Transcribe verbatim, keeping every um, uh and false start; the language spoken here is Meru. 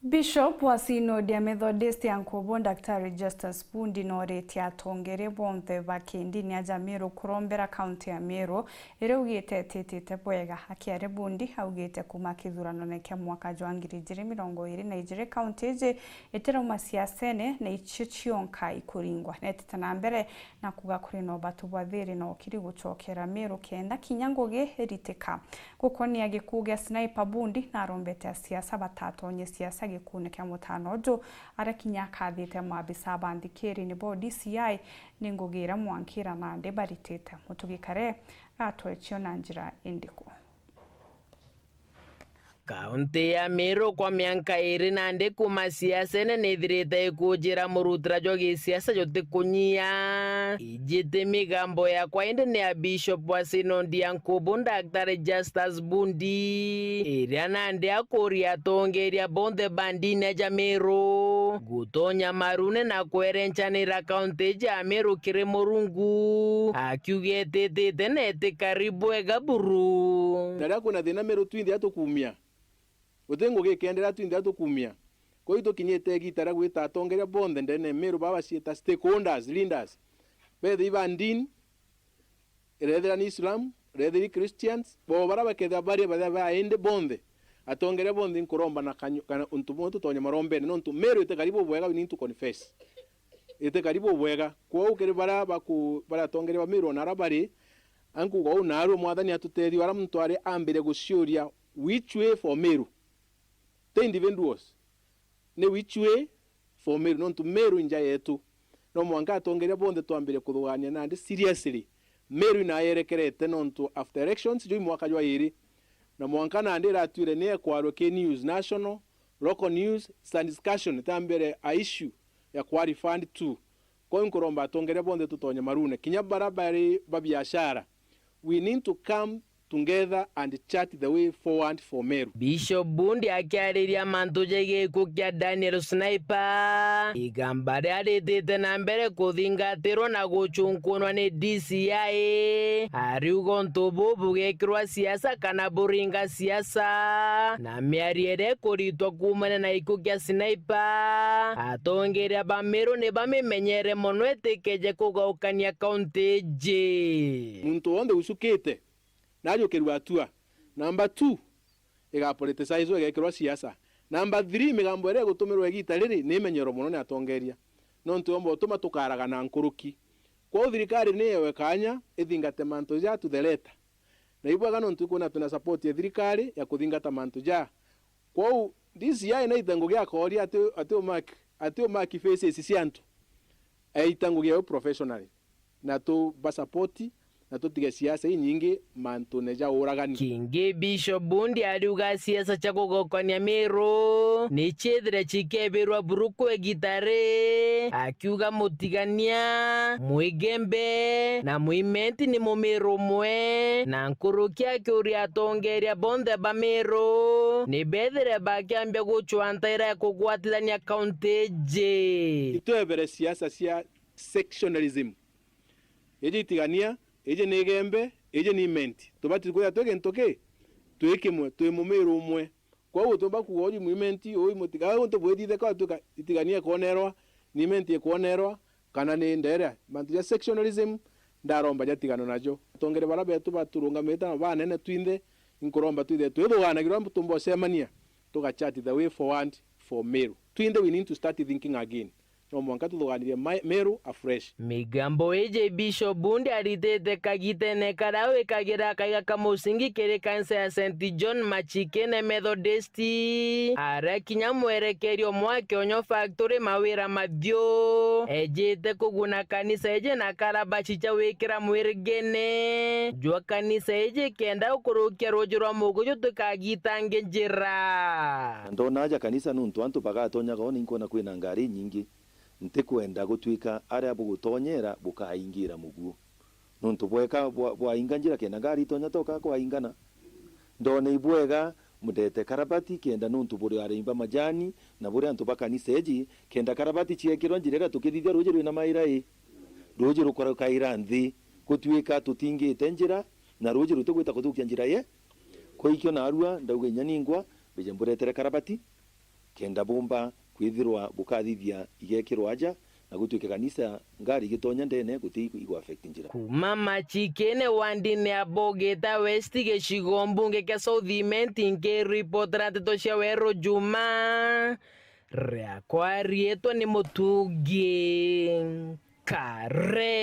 Bishop wa Synod ya Methodist ya Nkubu, Daktari Justus Bundi, nooritie atongeria bonthe ba kindini aja Meru kurombera kaunti ya Meru, iria augite ititite bwega. Akiaria, Bundi augite kuuma kithuranone kia mwaka jwa ngiri ijiri mirongo iri na ijiri, kaunti iji itirauma siasene na icio cionka ikuringwa. Neetite na mbere na kuuga kuri na ubatu bwa thiri na ukiri gucokera Meru kenda kinya ngugi iritika. Gukonia gikuu gia Sniper, Bundi narombete asiasa batatonye siasa gikuune kia mutano uju, aria kinya akathite maabisa ba nthikiri nibo D C I ni ngugi iria mwankira nandi baritite. Mutugi Kare gatwecio na njira indiku. Kaunti ya Meru kwa mianka iri nandi kuuma siasene nithirite ikujira murutira jwa gisiasa jutikunyia. Iji ti migambo yakwa, indi ni ya Bishop wa Synod ya Nkubu, Daktari Justus Bundi, iria nandi akuria atongeria bonthe ba ndini ja Meru gutonya marune na kwerenchanira kaunti ja Meru kiri Murungu, akiuga ititite na itikari bwega buru. Na riria kwina thina Meru, twinthe atukumia. Guti ngugi ikendera, twinthe atukumia. Kwou itukinyite igiita ria gwita atongeria bonthe ndene ya Meru, baba baciita stakeholders, leaders, bethira iba ndini, irethira ni Islam, irethira i Christians, bo bara bakethira bari bathia ba indi bonthe, atongeria bonthe nkuromba na kanyu-, kana untu bumwe tutonye marombene, nontu Meru itikari bubwega, we need to confess. Itikari bubwega. Kwou kiri bara baku-, bara atongeria ba Meru ona ara bari, ankuga uu, naarua Mwathani atutethie, ara muntu ari ambire guciuria, "Which way for Meru?" Ti individuals. Ni which way for Meru, nontu Meru inja yetu. No mwanka atongeria bonthe twambire kuthugania nandi seriously. Meru inayerekerete nontu after elections, juu mwaka jwa iri, na mwanka nandi iratuire ni ekwarwa ki news, national, local news, it's a discussion, itambire a issue ya kwa refund to. Kwou nkuromba atongeria bonthe tutonye marune, kinya bara bari ba biashara. We need to come together and chart the way forward for Meru. Bishop Bundi akiariria mantu jegii gikuu kia Daniel Sniper, igamba riria ritite na mbere kuthingatirwa na gucunkunwa ni D C I, ariuga untu buu bugekirwa siasa kana buringa siasa, na miario iria ikuritwa kuumania na gikuu kia Sniper, atongeria ba Meru ni bamimenyere mono itikeje kugaukania kaunti iji. Muntu wonthe ucukite naajukirua atua. Number two, igapoliticizwa, igekirwa siasa. Number three, migambo iria igutumirwa igiita riri ni imenyerwe mono ni atongeria, nontu yomba utuma tukaragana nkuruki. Kwou thirikari ni yewe kaanya ithingate mantu ja to the letter. Na ibwega nontu ikwona twina support ya thirikari ya kuthingata mantu ja. Kwou D C I naite ngugi akooria ati, ati umaki, ati umaki faces cia antu. Eita ngugi yao professionally. Na tubasapoti, na tutige siasa inyingi mantune ja uragani. Kingi, Bishop Bundi ariuga siasa cia kugokania Meru ni ciithire cikebirwa buru kwa igita ri, akiuga Mutigania, Mwigembe na Mwimenti ni Mumiru umwe, na nkuruki akiuria atongeria bonthe ba Meru ni bethire bakiambia gucwa ntaira ya kugwatithania kaunti iji. Itwebere siasa cia sectionalism. Iji Itigania, iji ni Igembe, iji ni Imenti. Tubati kwithirwa twi gintu ki? Twi kimwe, twi Mumiru umwe. Kwou utiumba kuuga uju Mwimenti, uyu Mutigania, untu bwithitheka, ugatuika Itigania ikwonerwa, ni Imenti ikwonerwa, kana ni Ndeere. Mantu ja sectionalism, ndaromba jatiganwe najo. Atongeria bara betu baturungamite na banene twinthe, inkuromba twithire twithuganagirwa tuumba ucemania, tugachart the way forward for Meru. Twinthe we need to start thinking again. No mwanka tuthuganirie ma-, Meru afresh. Migambo iji Bishop Bundi aritite kagitene karia wikagira kaiga ka musingi kiri kanisa ya Saint John Machikene Methodist, aria kinya mwerekerio mwa Kionyo Factory mawira mathiu ejite kuguna kanisa iji na karabaci cia wikira mwirigene jwa kanisa iji kenda gukurukia ruuji rwa muguju tukagitange njira. Ndona aja kanisa nuntu antu bagatonyaga o, ninkwona kwina ngari inyingi. Ntikwenda gutwika aria bugutonyera bukaingira muguo. Nuntu bweka bwa-, bwainga njira kenda ngari itonya toka kwaingana. Ndona ibwega mundete karabati kenda nuntu buri arimi ba majani na buri antu ba kanisa iji, kenda karabati ciekirwa njira iria tukithithia ruuji rwina maira i. Ruuji rukarukaira nthi, gutwika tutingite njira, na ruuji rutigwita kuthukia njira ye. Kwa ikio narua ndauga inya ningwa, mbije mburetere karabati. kenda bumba kwithirwa bukathithia igekirwa aja, na gutwike kanisa ngari igitonya ndene guti igu affect njira. Kuma Machikene wandine ya Bogita West gicigo mbunge kia South Imenti, nkiripotera nteto cia Weru Juma. Riakwa riitwa ni Mutungi Kare.